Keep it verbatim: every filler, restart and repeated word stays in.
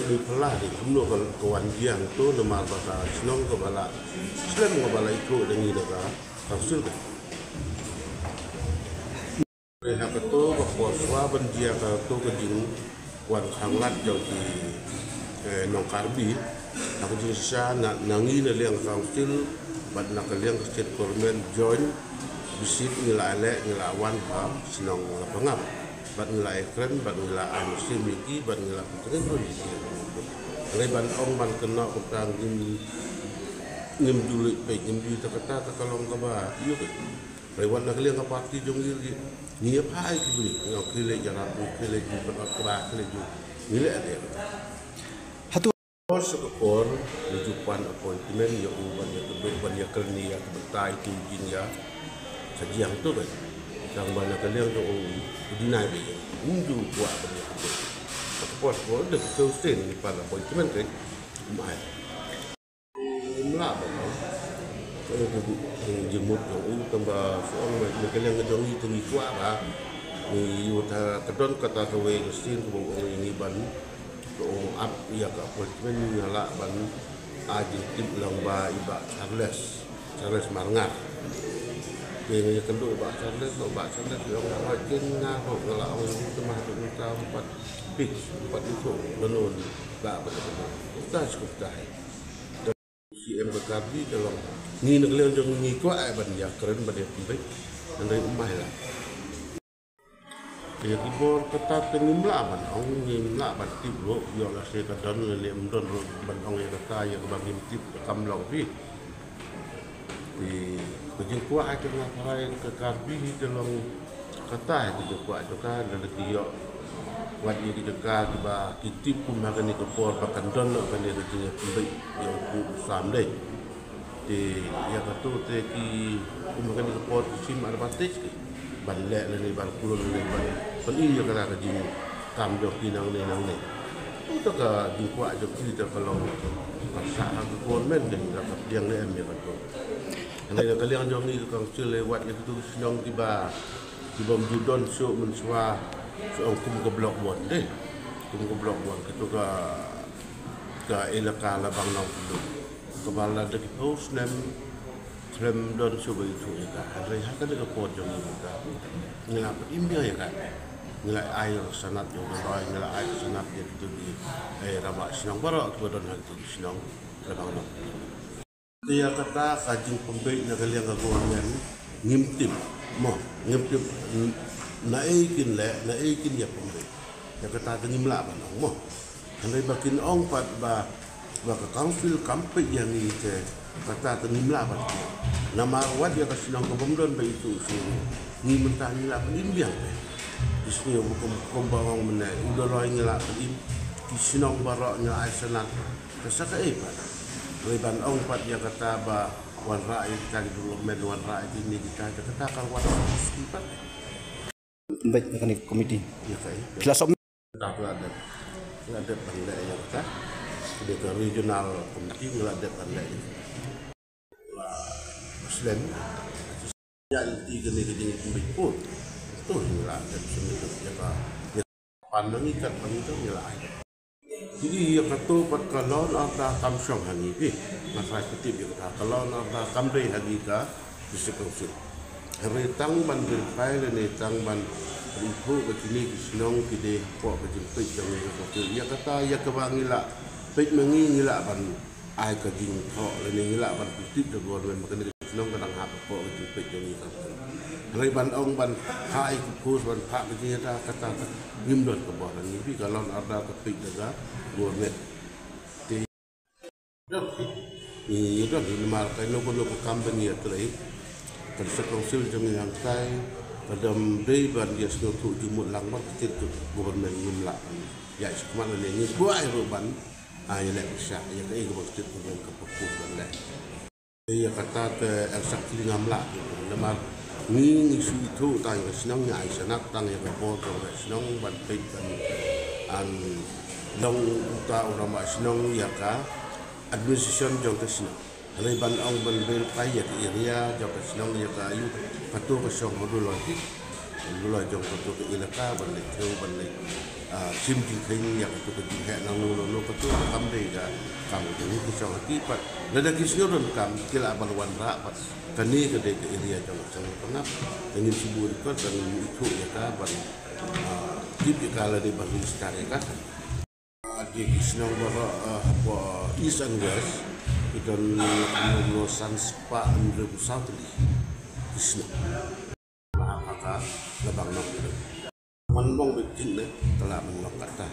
Ngi pyrshah ri kumno ka ka wan jia hangto namar ba ka shnong kaba la slem kaba la ithuh da ngi na ka council ka. Hynrei ha kato ka por shuwa ban jia kato ka jingwan khanglad jong ki, eh, nong Karbi, ha ka jingshisha na, na ngi na liang ka council bad na ka liang ka state government join visit ngi la leh, ngi la wan ha shnong Lapangap. Bad ngi la ai kren, bad ngi la ai mynsiem ïa ki, bad ngi la pyntngen ruh ïa ki. Hynrei ban ong ban kynnoh kumta ngim, ngim ju leit peit, ngim ju, ta kata ta ka long kaba ïoh. Hynrei wat na ka liang ka party jong ngi ruh ngi ïa phai ki briew, ngi ong khie leit ïarap, khie leit ju pynot kaba, khie leit ju, ngi leh ïa kata. Por sa ka por ngi ju pan appointment ïa u ban ïa kynduh ban ïa kren ïa ka bynta ïa ka jingïa ka jia hangto bad tang ba na ka liang jong u u deny beit, um ju kwah ban ïa kynduh. Sa ka por, por da ka Thursday ngi pan appointment, ka um ai. Ngim lah ban ong. Ka jingmut jong u tang ba shu ong ba na ka liang jong ngi te ngi kwah ba ngi ïoh ta ka don kata kawei ka sien kaba u ong ïa ngi ban Ka ong ap ïa ka appointment ngi lah ban ai jingtip lang ba i Bah Charles, Charles Marngar. Te ngi ïakynduh i Bah Charles, i Bah Charles i ong ba kin nga ruh nga la ong ïa u te mah te mynta um pat fix, um pat ïathuh lano ba ka, ba ka, ba ka. Kumta shi kumta hi. C M ka Karbi ka long. Ngi na ka liang jong ngi kwah ai ban ïakren ban ïapynbeit. Hynrei um ai lah. Ïa ki bor kata te ngim lah ban ong, ngim lah ban tip ruh, ïoh lehse ka don lane ym don ruh ban ong ïa kata, ïa kaba ngim tip ka kam long phi. Te ka jingkwah ai ka nga tharai ka Karbi hi te long kata, ïa ka jingkwah jong ka, lada ki ïoh wat ïa ki jaka kiba ki tip kum ha kane ka por ba kan don noh kane ka jingïapynbeit ïa u kpu u sam dei. Te ïa kato te ki kum ha kane ka por ki shim advantage ki ban leh lane ban kloi lane ban pyni ïa kata ka jingkam jong ki nangne nangne. Uta ka jingkwah jong ki te ka long ka sah ha ka government, ka la ka pdiang ne em ïa kato. Hynrei na ka liang jong ngi ka council, eh, wat ïa kito ki shnong kiba, kibym ju don shuh mynshuwa, shu ong kum ka block one dei. Kum ka block one, kito ka, ka elaka Labang Nongpynlut. Kaba la da ki phew snem khlem don shuh ba ithuh ïa ka. Hynrei ha kane ka por jong ngi mynta ngi la pynim biang ïa ka. Ngi la ai ïa ka sanad ïa u Doloi, ngi la ai ka sanad ïa kito ki, eh, rangbah shnong baroh kiba don ha kito ki shnong Labang Nongpynlut. Te ïa kata ka jingpynbeit na ka liang ka government ngim tip mo, ngim tip n-, naei kin leh, naei kin ïapynbeit. Ïa kata te ngim lah ban ong mo. Hynrei ba kin ong pat ba, ba ka council kam peit ïa ngi te kata te ngim lah ban tip. Namar wat ïa ka shnong ka bym don ba ithuh shuh ngi mynta ngi la pynim biang te. Ki shnong kum, kum ba ong mynne u Doloi ngi la pynim, ki shnong baroh ngi la ai sanad. Te sa kaei pat. Hynrei ban ong pat ïa kata ba wanrah ïa kita ki development, wanrah ïa kine kita, ïa kata ka wan ski pat. Baik, ïa kane committee. Ïa kaei. Ki la sop. Kata ka la dep. Ka la dep ban leh ïa kata. Dei ka regional committee ka la dep ban leh. La slem. Ïa lynti kane ka jingpynbeit pud. To ngi la dep submit ïa ka. Ïa ka pan ma ngi kat ma ngi to ngi la ai. Te ïa kato pat ka law and order kam shong ha ngi phi. Nga tharai phi tip ïa kata ka law and order kam dei ha ngi ka District Council. Hynrei tang ban verify lane tang ban ri phuh ba kine ki shnong ki dei hapoh ka jingpeit jong ngi ka council. Ïa kata ïa kaba ngi la peit ma ngi ngi la ban ai ka jingthoh lane ngi lah ban pyntip da government ba kane ka shnong ka dang hap hapoh ka jingpeit jong ngi ka council. Hynrei ban ong ban phah ïa ki post ban phah ka jingïada kata ka ngim don ka bor, ngi phi ka law and order ka peit da ka government. Te don phi ngi don phi namar ka no ko no ka kam ba ngi ïatrei ka District Council jong ngi hangtai ka dang dei ban ïa sngewthuh jingmut lang bad ka state government ngim lah ban ïa sngewthuh lane ngi kwah ruh ban Ai leh pyrshah ïa kaei kaba ka state government ka propose ban leh. Ïa kata te exactly ngam lah namar ngi ngi shu ithuh tang ïa ka shnong, ngi ai sanad tang ïa ka bor jong ka shnong ban peit ban long uta u rangbah shnong ïa ka administration jong ka shnong. Hynrei ban ong ban verify ïa ka area jong ka shnong ïa ka aïu, kato ka shong haduh lynti. Lula jong kato ka elaka ban leit thew ban leit, ah, shim jingkheiñ ïa kato ka jingheh nangno nangno, kato ka kam dei ka kam jong ki shong hati pat. Lada ki sngewdon kam ki lah ban wanrah pat. Kane ka dei ka area jong ka Seng Pangap. Te ngin shu buh record ban ithuh ïa ka ban, ah, tip ïa ka lada ban register ïa ka. Ah, ki shnong baroh, ah, hapoh East and West ki don kumno san spah hynriew saw tylli ki shnong. Ba ha ka la bang nong ki don. Man long bit jing ne ka la man long kata.